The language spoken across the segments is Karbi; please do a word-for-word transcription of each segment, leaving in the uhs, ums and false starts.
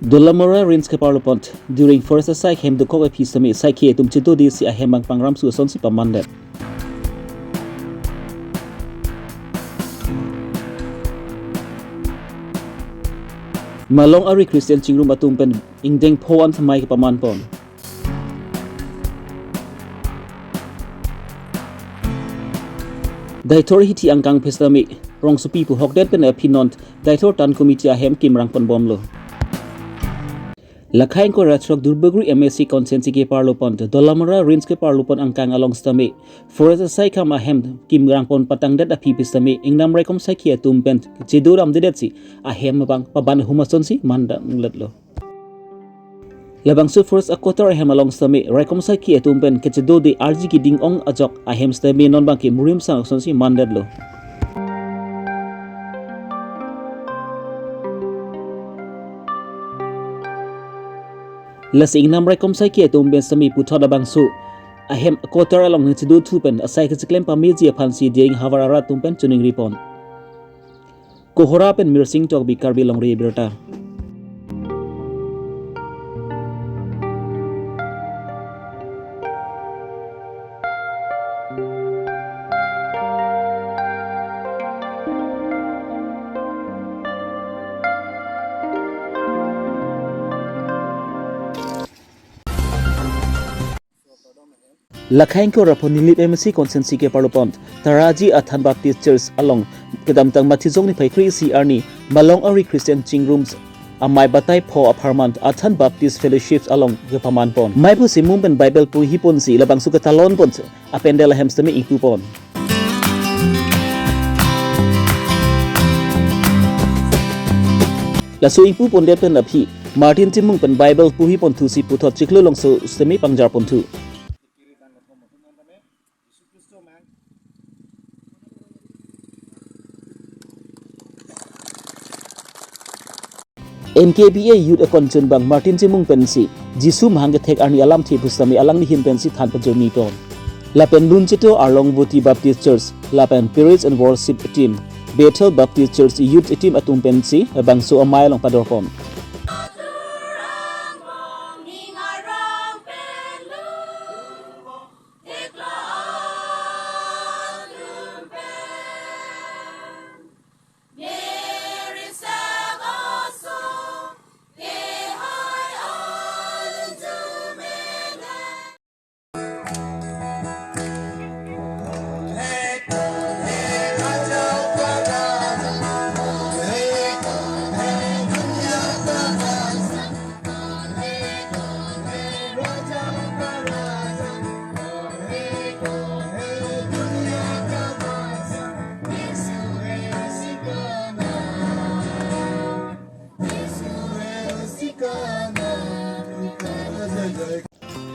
Dolamara Range keparlo pon, during forest asai ahem dokok aphi sitame saikhi atum chedodesi ahem abang pangramsu asonsi pamandet. Malong ari Christian chingrum atum pen ingdeng pho an thamai kepaman pon. Deithor hithi angkang phi sitame rongsopi pu hokdet pen aphi non Deithor Town Committee ahem kim rang ponbomlo. Lakhain ko ratrok Duarbagori M A C constituency keparlo pon, Dolamara Range keparlo pon angkang along sitame forest asai kam ahem kim rang pon patangdet aphi phi sitame ingnam raikom saikhi atum pen chedo ramdedetsi ahem abang paban ahum asonsi mandang letlo. Labangso forest a-quarter ahem along sitame raikom saikhi atum pen kechedode arji keding ong ajok ahem sitame non abangke murim sang asonsi mandetlo. Lasi ingnam raikom saikhi atum pen sitame puthot labangso ahem a-quarter along nangchedo thu pen asai kechiklem pameji aphansi Dering havar arat atum pen choningri pon. Kohora pen Mirsing Tokbi, Karbi Longri Abirta. Lakhain ko raphon Nilip M A C constituency keparlo pon, Taraji Athan Baptist Church along kedamtang Mathijong niphai kre-isi arni Malong ari Christian chingrums amei batai pho apharman Athan Baptist Fellowship along kepaman pon. Mei pusi mum pen Bible puhi ponsi labangso ketalon pon apendel ahem sitame ingpu pon. Laso ingpu pondet pen aphi Martin Timung pen Bible puhi pon thusi puthot chiklo longso sitame pangjar pon thu. N K B A Youth akon chunbang Martin Timung pensi Jisu mahang kethek arni alamthe pusitame alangli ahin pensi than pajirmi pon. Lapen Lunchito Arlong Voti Baptist Church lapen Praise and Worship Team, Bethel Baptist Church Youth Team atum pensi labangso amei along pador pon.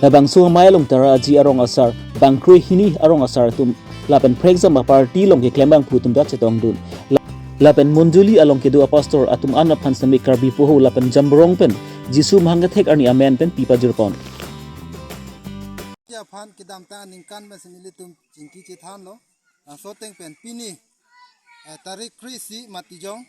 Labangso amei along Taraji arong asar, bangkroi hini arong asar atum, lapen prekjam aparty along keklem abangphu atum ta chetongdun. La-, lapen mondoli along kedo apastor atum an aphan sitame Karbi poho lapen jamborong pen Jisu mahang kethek arni amen pen pi pajir pon. Aphan kedamtang aningkan pensi nelitum chingki chethanlo. Laso ateng pen pini, eh, tarik kre-isi Mathijong,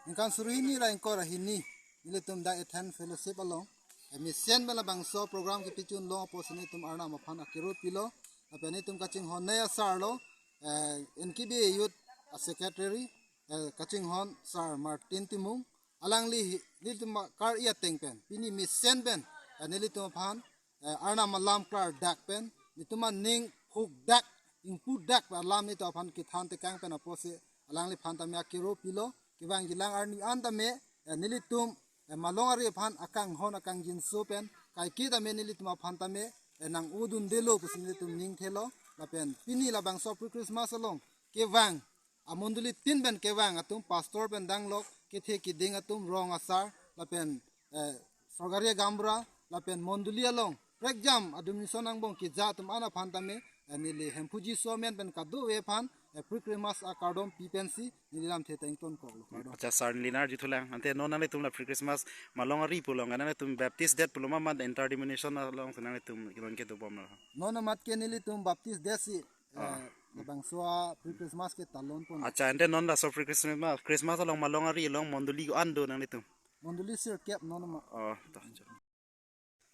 ningkan suri hini ra ingkoi ra hini, nelitum dak Athan Fellowship along, eh, mesen pen labangso program kepi chunlong apotsi nelitum Arnam aphan akero pilo, lapen nelitum kachinghon nei asar lo, eh, N K B A Youth a-secretary, eh, kachinghon Sir Martin Timung, alangli hi-, nelitum kar-i ateng pen, pini mesen pen, eh, nelitum aphan, eh, Arnam alam klardak pen, nelitum aning phukdak, ingpudak alam nelitum aphan kethan tekang pen apotsi alangliphan tame akero pilo, kevangjilang arni an tame, eh, nelitum, eh, Malong ari aphan akanghon akangjinso pen, kaike tame nelitum aphan tame, eh, nang-odundelo pusi nelitum ning thelo, lapen pini labangso pre-Christmas along, kevang, amondoli tin pen kevang atum, pastor pen danglok, kethe kiding atum, rong asar, lapen, eh, sorkari gaonbura, lapen mondoli along prekjam adum nison angbong keja atum an aphan tame, eh, neli Hemphu Jisu amen pen kadokave aphan, eh, pre-Christmas akardom pi pensi neli lamthe ta ingtonkoklo. Kardom. Acha, sir, neli nangkarjuthulang. Ante non nanglitum la pre-Christmas Malong ari pu along, nanglitum Baptist det pulo ma, ma interdenomination along nanglitum kelong kedobomlo? Non amat ke nelitum Baptist detsi, eh, labangso a pre-Christmas ketalon pon. Acha, ante non laso pre-Christmas, Christmas along Malong ari along mondoli ko-an do nanglitum? Mondoli sirkep non ma. Oh, ta, ja.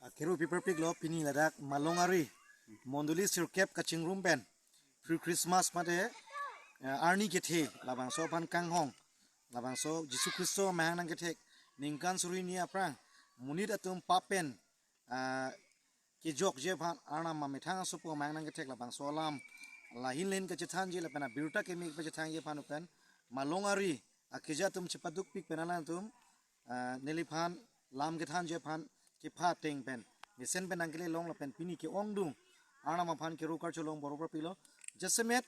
Akero pi perpik lo pini ladak Malong Ari. Mondoli sirkep kachingrum pen pre-Christmas mate, eh, arni kethe labangso aphan kanghong. Labangso Jisu Khristo amahang nangkethek ningkan suri hini aphrang monit atum pap pen, ah, kejokji aphan Arnam amethang asopo amahang nangkethek labangso alam lahin lahin kachethanji lapen abirta keme kachethanji aphan pen Malong Ari akeja atum chepadukpik pen alangtum, ah, neliphan lam kethanji aphan kepha ateng pen mesen pen nangkele long lapen pini ke-ongdung Arnam aphan kero karcho long bor-o parpik lo. Jasemet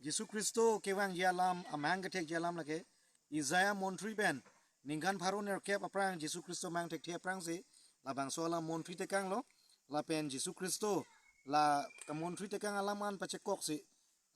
Jisu Khristo kevangji alam, amahang kethekji alam lake Isaiah montri pen ningkan pharo nerkep aphrang Jisu Khristo amahang thekthe aphrangsi labangso alam montri tekanglo. Lapen Jisu Khristo la kamontri tekang alam an pachekoksi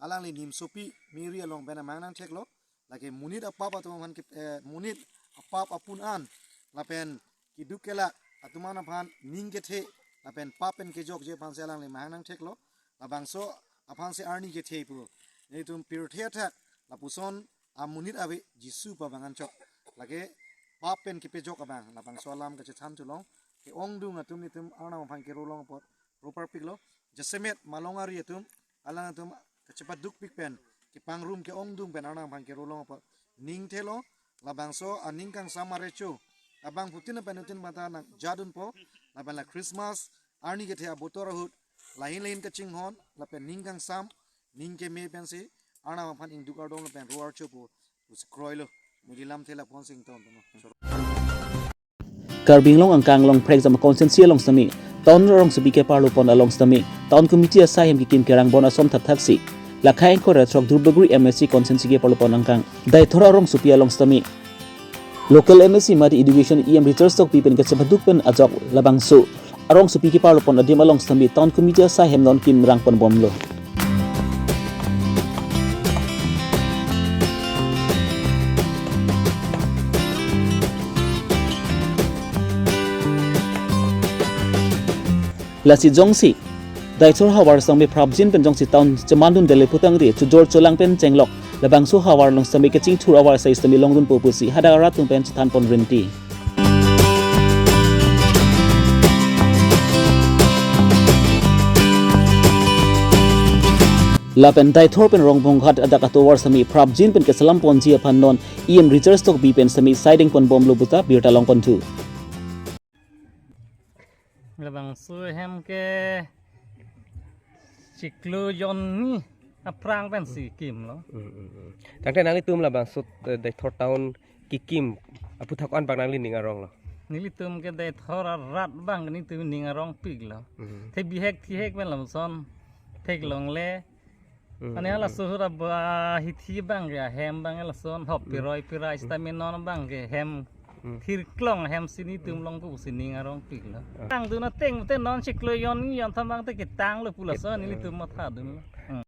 alangli nimsopi Mary along pen amahang nangtheklo. Lake monit apap atum aphan ke, eh, monit apap apun an lapen keduk kelak atum an aphan ning kethe lapen pap pen kejokji aphansi alangli amahang nangtheklo. Labangso aphansi arni kethe pu. Nelitum pirthe athak lapuson amonit ave Jisu pu abang anchot. Lake pap pen kepejok abang labangso alam kachethan thu long. Ke-ongdung atum nelitum Arnam aphan kero long apot ro parpik lo. Jasemet Malong Ari atum alangtum kachepadukpik pen kepangrum ke-ongdung pen Arnam aphan kero long apot ning thelo. Labangso aning kangsam arecho abangphutin pen utin mata nangjadunpo. Lapen la Christmas arni kethe abotor ahut lahin lahin kachinghon lapen ning kangsam ning keme pensi Arnam aphan ingduk ardom lapen ro archo pu pusi kroilo. Neli lamthe lapu-an sing ton ton. Karbi Anglong angkang along Phrekjam constituency along sitame town arongsopi keparlo pon along sitame town committee asai hem kekim kerang bon asom thapthaksi lakhai ingkoi ra throk Dupbagori M A C constituency keparlo pon angkang Deithor arongsopi along sitame local M A C mate education E M Richard Tokbi pen kachepaduk pen ajok labangso arongsopi keparlo pon adim along sitame town committee asai hem non kim rang pon bomlo. Lasi jongsi Deithor havar sitame prapjin pen jongsi town chemandun dele putangte chojor cholang pen chenglok labangso havar along sitame kachingthur avar asai sitame longdunpo pusi hadak arat atum pen chethan pon rinti. Lapen Deithor pen Rongbonghat adak atovar sitame prapjin pen keselam ponji aphan non E M Richard Tokbi pen sitame siding pon bomlo puta birta long pon thu. Labangso hem ke chiklo jonni aphrang pensi kimlo. Mm, mm, mm. Tangte nanglitum labangso, eh, Deithor town kekim aphuthak an bang nangli ning aronglo. Nelitum ke Deithor arat bang nelitum ning arongpiklo. Mm. The bihek thihek pen lamson theklongle. Mm, ani mm, hala mm. Sohor aba hithi bang ke hem bang lason hop, mm, piroi pirai, mm, sitame non bang ke hem, mm, thirklong hem si nelitum longpo pusi ning arongpiklo. Ah. Tangdun ateng te non chiklo jon jon tham bang te ketanglo pu lason, mm, nelitum mathadunlo. Mm.